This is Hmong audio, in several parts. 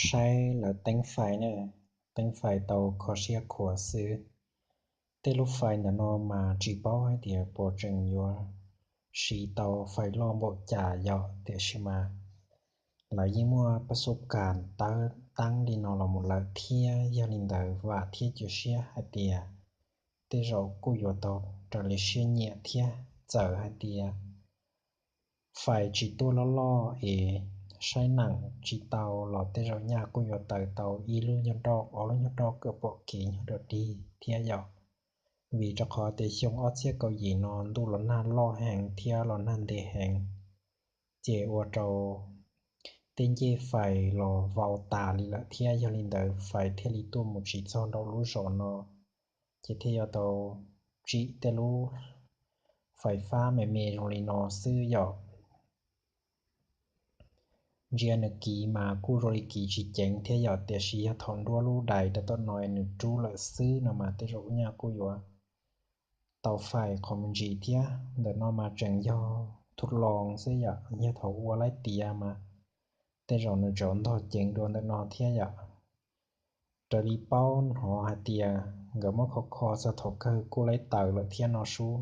Saib lawv teeb fais na, teeb fais tau kho siab khuav xwb. Tej lub fais ntawm no mas tsis paub hais tias puas tseem yuav siv tau fais loj npaum cas yom, tiam sis mas lawv yeej muaj pab xub kas tawb teeb li no los mus lawm thiab. Yog li ntawd vam thiab cia siab hais tias tej zaum kuj yuav tau raws li siab nyiam thiab. Txawm hais tias fais tsis tuaj loj loj es saib neem tsis tau los tej zaum nyaj kuj yuav tawm tau ib lub nyuag roj ob lub nyuag roj kom pom kev nyuag dog dig thiab yom. Vim rau qhov tias xyoo ob txhiab kaum yim no ntuj los nag loj heev thiab los nag ntev heev, ces ua rau tej ncej fais los vau tas li lawm thiab. Yog li ntawd fais thiaj li tuaj mus tsis txog nraum lub zos no, ces thiaj yuav tau tsim tej lub fais fab me me zoo li no xwb yom. Ntsia nws kiv mas kuj zoo li kiv tsis ceev thiab yom, tiam sis yog thaum nruab lub dais rau tom no nws rub lawm xwb no mas tej zaum nyaj kuj yuav tau fais qhov me ntsis thiab. Ntawm no mas tseem yog thub loo xwb yom, yog thaum ua laib tiav mas tej zaum nws tseem ntog ceev dua ntawm no thiab yom. Raws li paub hnov hais tias nkawd muab kho kho txog thaum kawg kuj laib tawm lawm thiab no sub,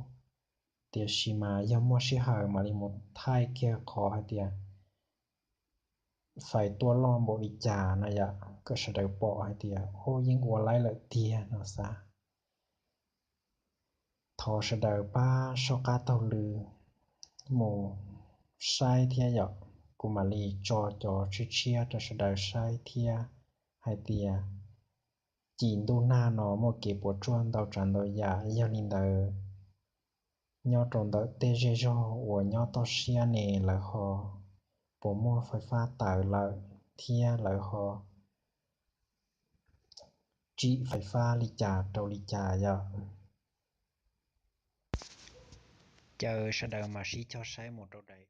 tiam sis mas yog muaj sij hawm mam li mus thaij kiag qhov hais tias fais tuaj loj npaum li cas no yom, kom sawv daws pom hais tias ub yeej ua laib lawm tiag no xav. Thov sawv daws pab soj qab taug lw mus saib thiab yom. Kuv mam li tso cov tshiab tshiab rau sawv daws saib thiab hais tias cim ntuj nag no muaj kev puas tsuaj ntau tsav ntau yam. Yog li ntawd nyob rau ntawm tej zej zog uas nyob toj siab ne lawv ho puas muaj fais fab tawm lawm thiab lawv ho tsim fais fab li cas rau li cas yom. Caw sawv daws mam sib cog saib mus rau daim